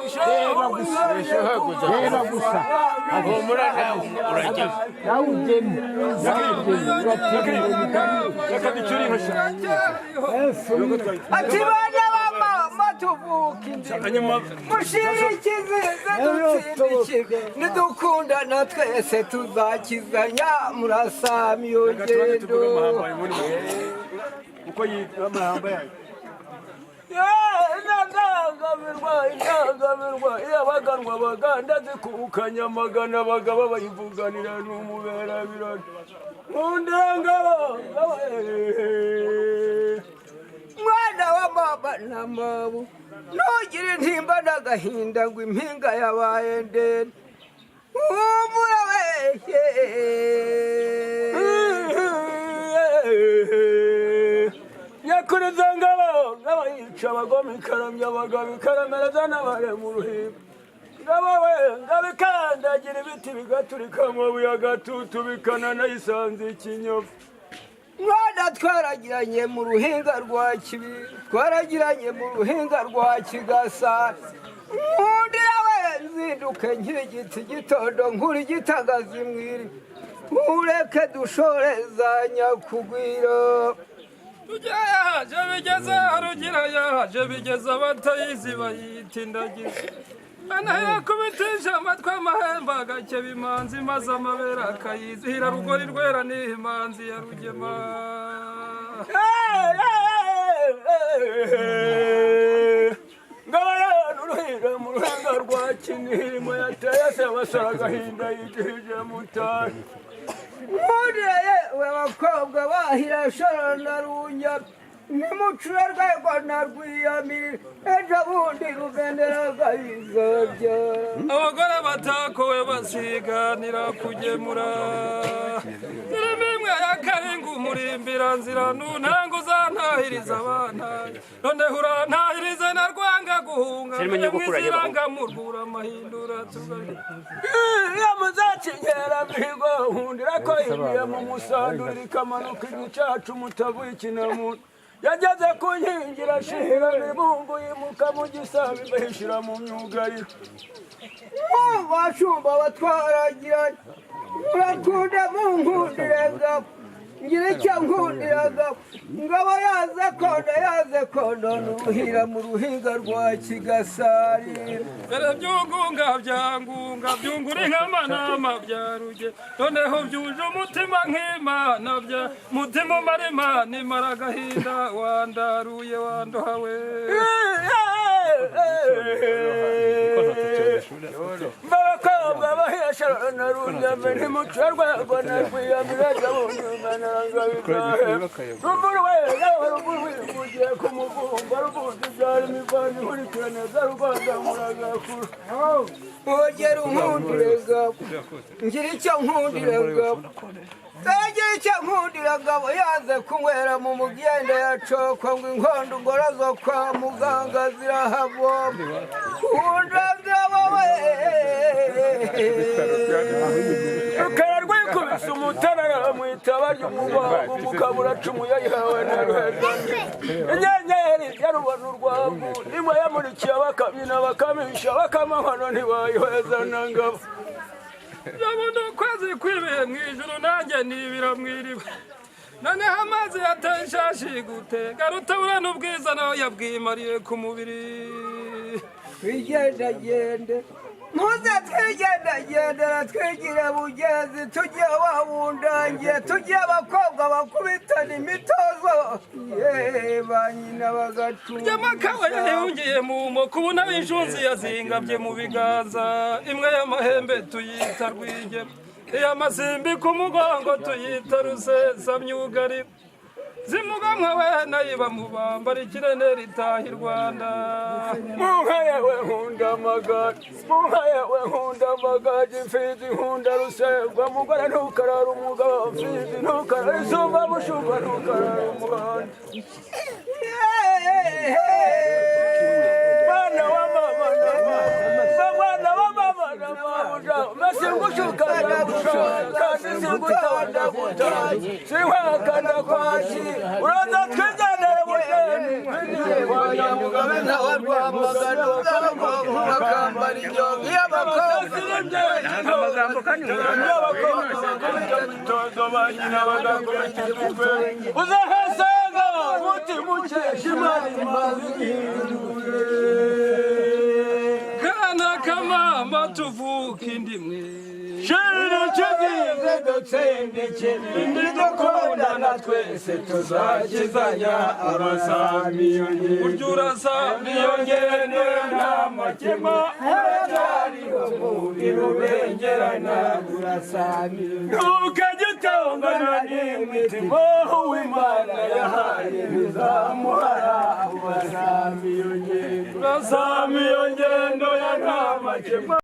Reba gusa, reba gusa. Humura, nawe urajyamo. Nawe ujyemo, nawe ujyemo. Reka ducyure inka. Ati bana ba mama, tuvuka inda, mushirikize, dutsindikirwe, nidukundana twese tuzakizanya. Murasama iyo ngendo. Uko yitwa amahamba yayo. Indangamirwa, indangamirwa, iyabaganwa baganda zikukanya amagana, abagabo bayivuganira n'umubera birori mu ndangabo. Mwana wa mama na mabu, ntugire intimba n'agahinda ngo impinga yabaye ndende. Humura weye. Nyakuriza ngabo, ngabo yica abagome, ikaramya abagabo, ikaramereza n'abare mu ruhimbi. Ngabo we, ngabo ikandagira ibiti bigaturika, amabuye agatutu bikananayisanze ikinyovu. Mwana, twaragiranye mu ruhinga rwa Kibi, twaragiranye mu ruhinga rwa Kigasa. Nkundira we, nzinduke nkirigita igitondo, nkura igitagazi mwiri, ureke dushoreza nyakugwira. Rugira yaje bigeze, Rugira yaje bigeze, abatayizi bayita indagizo. Anayakubitisha amatwi amahembe agakeba imanzi, maze amabere akayizihira. Rugori rwera ni imanzi ya Rugema. Ngabo uruhira mu ruhinga rwa Kinihirimo, yateye se basara agahinda yigihije mutari. Nkundira yewe, abakobwa bahira Shoro na Runya, nimucure rwego na Rwiyamirira, ejo bundi Ruvenderaga izabyara. Abagore batakowe basiganira kugemura, zirimo imwe ya Karinga umurimbira nzira, nuntango uzantahiriza abana, noneho urantahirize na rwanga guhunga. Zirimo nyogokuru areba. Mwiziranga murwura amahindura tugari. Iyo muzakinkera mihigo, nkundira ko ibiye mu musandura ikamanuka igicacu umutavu ikinamuntu yageze ku nkingi irashira mibungu, yimuka mu gisabo imahishira mu myugariro. Bashumba batwaragiranye, murakunda munkundire ngabo, ngira icyo nkundira ngabo. Ngabo yaze kondo, yaze kondo nuhira mu ruhinga rwa Kigasari. Dore byungunga byangunga byungura inkamanama bya Ruge, noneho byuje umutima nk'Imana bya mutima umara Imana imara agahinda, wandaruye wandohawe. Mbabakobwa bahesha na Runyame, ntimuca rwego na Rwiyamira, rumburu we rumburu wivugiye ku muvumba, ruvunja ibyara imivano ihurikirane za Rwanda muragakuru. Ongera unkundire ngabo, ngira icyo nkundira ngabo, ngira icyo nkundira ngabo. Yanze kunywera mu mugende ya coko, ngo inkondo ngora zo kwa muganga zirahavoma. Nkunda ngabo we. Rukara rwikubise umutarara mu itaba ry'umubango, umukaba uracumuye yayihawe na Ruhezami. Inyenyeri yarubona urwangu nimwe yamurikiye abakabyina bakamisha bakamahano, ntibayiheza na ngabo. Ndabona ukwezi kwibihe mu ijuru, nanjye nibira mu iriba. Noneho amazi yateye ishashi gutega, rutabura n'ubwiza nawe yabwimariye ku mubiri. Twigendagende, muze twigendagendera, twigire bugezi, tujye wawundangiye, tujye abakobwa bakubitana imitozo, ye ba nyina bagacuza. Nyamakawa yahungiye mu moko, ubu nawe inshunzi yazingabye mu biganza. Imwe y'amahembe tuyita rwigema, iy'amasimbi ku mugongo tuyita rusesamyugari. Zimugamwa we nayiba mubambara ikirene ritaha i Rwanda. Munka yewe nkunda amagaju, munka yewe nkunda amagaju, imfizi nkunda rusegwa, mugore ntukarara umugabo, mfizi ntukarara isumba, mushumba ntukarara umuhanda. Mwana wa mama na mama, mwana wa mama na mama, masingushuka ndagushaka, kandi singutaha ndagutaye, sinkwaka ndakwaki, uraza twigendere bugeni. Inka wa Rwamagana bakambara inyonga iyo abakobwa Uzahasanga umutima ukesha Imana imaze. Kana kamama tuvuka indimwe. Shira kizize dutsinde ikindi dukundana twese tuzakizanya abasamiyonge. Burya urasanga Iyo ngendo nta makemwa haracyariho umubiri ubengerana ntukajye utongana n'imitima uw'Imana yahaye bizamuhara. Urasama iyo ngendo ya nta makemwa.